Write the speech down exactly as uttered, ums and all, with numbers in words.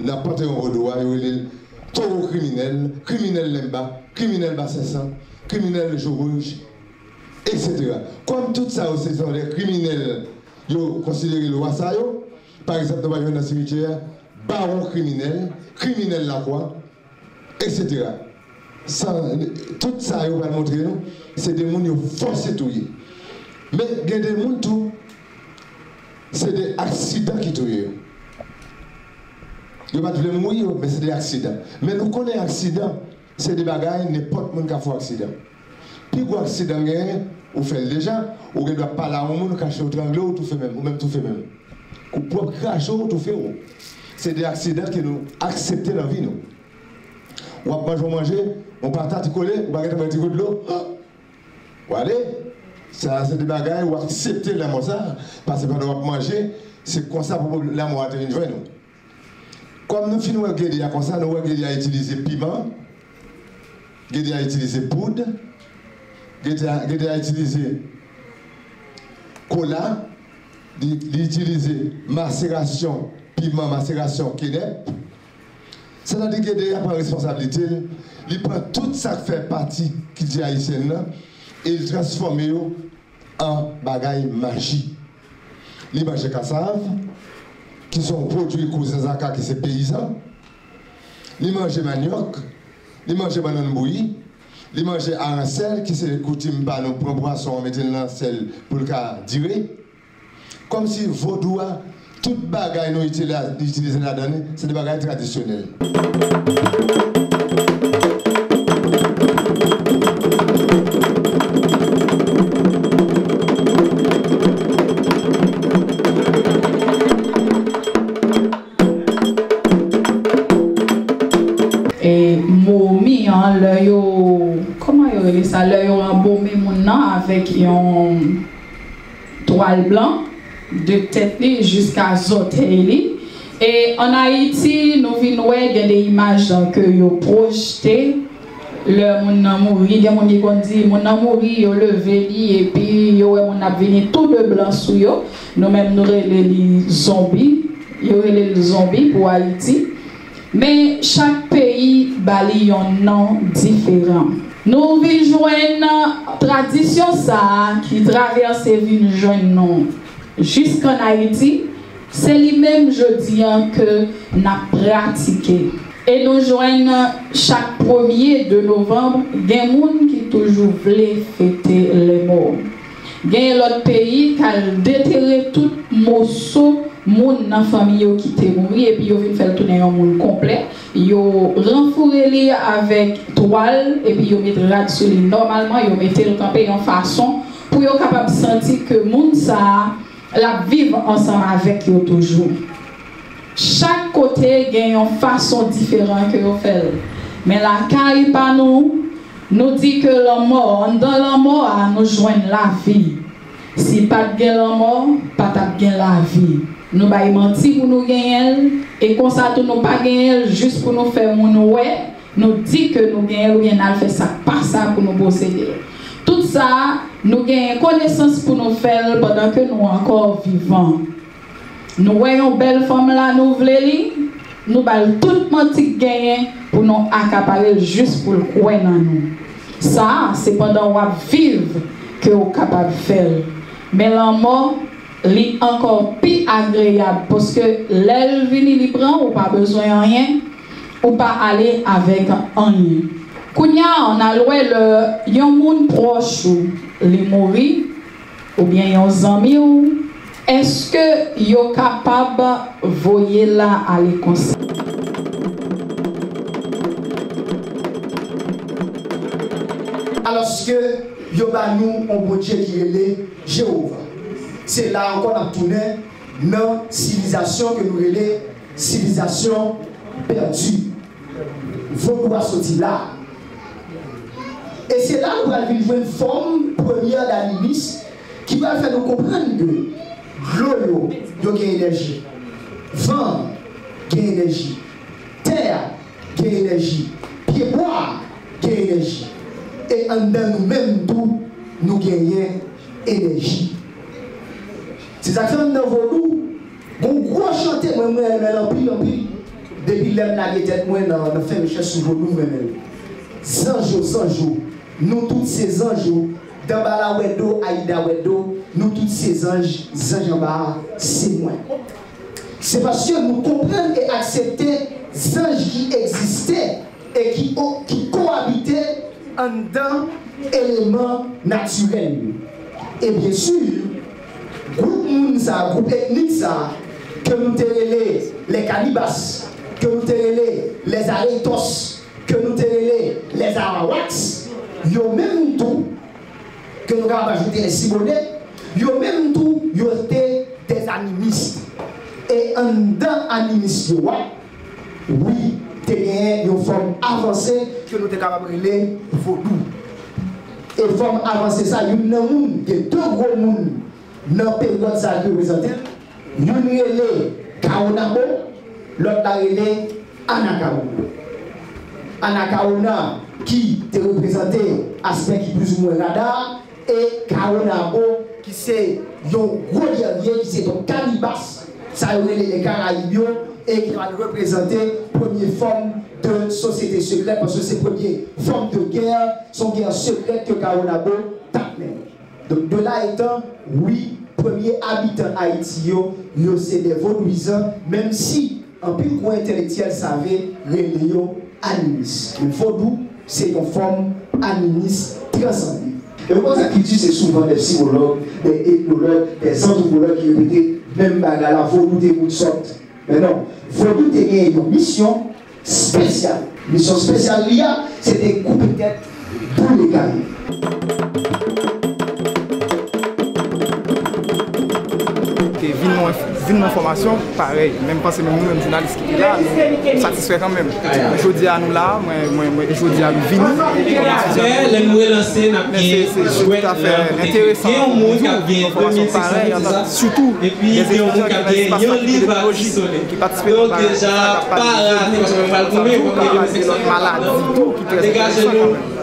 Nan Panteyòn Vodou a, yo rele l towo kriminèl, kriminèl Lenmba, kriminèl Bassin Sang, kriminèl Jou Wouj, etsetera. Kòm tout sa yo se son de kriminèl, yo konsidere lwa sa yo, pa egzanp, nou pral jwenn nan simityè a, bawon kriminèl, kriminèl Lakwa, etsetera. Sa, tout sa yo pral montre nou, se de moun yo fòse touye. Men gen de moun tou, se de aksidan ki touye yo. Yo pa t vle mouri yo, men se de aksidan. Men nou konnen aksidan, se de bagay nenpòt moun ka fè w aksidan. Pi gwo aksidan genyen, ou fè l deja, ou gen dwa pale a yon moun, kache w, trangle w, toufe menm, ou menm toufe menm. Ou pwòp krache w, toufe w. Se de aksidan ke nou aksepte nan vi nou. W ap manje yon manje, yon patat kole, ou pa gentan bwè ti gout dlo, w ale. Sa se de bagay ou aksepte lanmò sa, paske pandan w ap manje, se konsa pou lanmò a te vin jwenn ou. Kòm nou fin wè gede a konsa, nou wè gede a itilize piman, gede a itilize poud, gede a, gede a itilize kola, li, li itilize maserasyon piman, maserasyon kenèp. Sètadi gede a pran responsablite l, li pran tout sa k fè pati kilti ayisyèn nan e li transfòme yo an bagay maji. Li manje kasav, ki se yon pwodui kouzen Zaka ki se peyizan. Li manje manyòk, li manje bannann bouyi, li manje aransèl, ki se koutim pa nou, pran pwason an mete l nan sèl pou l ka dire. Kòmsi vodou a, tout bagay nou itilize, itilize ladan li, se de bagay tradisyonèl. E momi an, lè yo, kòman yo rele sa, lè yo anbome moun nan avèk yon twal blan, de tèt li jiska zòtèy li. E ann Ayiti, nou vin wè gen de imaj ke yo pwojte lè moun nan mouri. Gen moun ki konn di, moun nan mouri, yo leve li, epi yo wè moun nan ap vini tou de blan sou yo. Nou menm, nou rele li zonbi. Yo rele l zonbi pou Ayiti. Men chak peyi ba li yon non diferan. Nou vin jwenn tradisyon sa a ki travèse vin jwenn nou jiskann Ayiti, se li menm jodi a ke n ap pratike. E nou jwenn chak premye de novanm, gen moun ki toujou vle fete lèmò. Gen lòt peyi k al detere tout moso moun nan fanmi yo ki te mouri, epi yo vin fè l tounen yon moun konplè. Yo ranfoure li avèk twal, epi yo met rad sou li nòmalman, yo mete l kanpe yon fason pou yo kapab santi ke moun sa a, l ap viv ansanm avèk yo toujou. Chak kote gen yon fason diferan ke yo fè l. Men lakay pa nou, nou di ke lanmò, anndan lanmò a, nou jwenn lavi. Si pa t gen lanmò, pa t ap gen lavi. Nou bay manti pou nou genyen l, e konsa tou nou pa genyen l jis pou nou fè moun wè, nou di ke nou genyen l oubyen n al fè sa k pa sa pou nou posede l. Tout sa, nou genyen konesans pou nou fè l pandan ke nou ankò vivan. Nou wè yon bèl fanm la, nou vle li, nou ba l tout manti k genyen pou nou akapare l jis pou l kwè nan nou. Sa a, se pandan w ap viv ke w kapab fè l. Men lanmò, li ankò pi agreyab, paske lè l vini, li pran, ou pa bezwen anyen, ou pa ale avèk anyen. Kounye a, n al wè lè yon moun pwòch ou, li mouri, oubyen yon zanmi w, èske yo kapab voye l ale konsa? Alòske yo ba nou yon Bondye ki rele Jewova. Se la ankò n ap tounen nan sivilizasyon ke nou rele sivilizasyon pèdi. Vodou a soti la. E se la nou pral vin jwenn fòm premyè danimis ki pral fè nou konprann ke dlo yo, yo gen enèji. Van an gen enèji. Tè gen enèji. Pyebwa gen enèji. E anndan nou menm tou, nou genyen enèji. Se sa k fè anndan vodou, gon gwo chante mwen, mwen renmen l anpil, anpil. Depi lè m lage tèt mwen nan, nan fè rechèch sou vodou, m renmen l. Zanj yo, zanj yo, nou tout se zanj yo. Danbala wè do, Ayida wè do, nou tout se zanj, zanj anba a, se mwen. Se paske nou konprann e aksepte zanj ki egziste e ki, o- ki kowabite anndan eleman natirèl yo. E byen si, gwoup moun sa, gwoup etnik sa, ke nou te rele les Kalibas, ke nou te rele les Aretos, ke nou te rele les Arawaks, yo menm tou, ke nou kapab ajoute les Siboney, yo menm tou, yo te des animistes. E anndan animis yo a, wi, te genyen yon fòm avanse ke nou te kapab rele vodou. E fòm avanse sa, youn nan moun, gen de gwo moun nan peryòd sa ki reprezante l. Youn rele Kawonabo, lòt la rele Anakawona. Anakawona ki te reprezante aspè ki plizoumwen rada, e Kawonabo ki se yon gwo gèrye, ki se yon Kalibas, sa yo rele les Caraïbes yo, e ki pral reprezante premye fòm de sosyete sekrèt, paske se premye fòm de gè, se yon gè sekrèt ke Kawonabo t ap mennen. Donk, de la etan, wi, premye abitan Ayiti yo, yo se de vodouyizan, menm si anpil gwo entèlektyèl save rele yo animis. Men vodou se yon fòm animis transande. E ou konn sa kilti se souvan de psikològ, de etnològ, de antwopològ ki repete menm bagay la, vodou te moun sòt. Men non, vodou te gen yon misyon spesyal. Misyon spesyal li a, se te koupe tèt boule kay. Te vin nan, vin nan fòmasyon, parèy, menm panse menm nou, menm jounalis ki te la, nou satisfè kanmenm. Jodi a nou la, mwen, mwen, mwen, jodi a nou vini, kòm etidyan nou vini. Men se, se, se toutafè enteresan pou nou vin nan fòmasyon parèy, antan sitou lè etidyan ki nan espas fakilte d'etnoloji ki patisipe nan bagay sa, k ap pale de vodou, k ap pale de lòt maladi tou, ki trè enteresan kanmenm.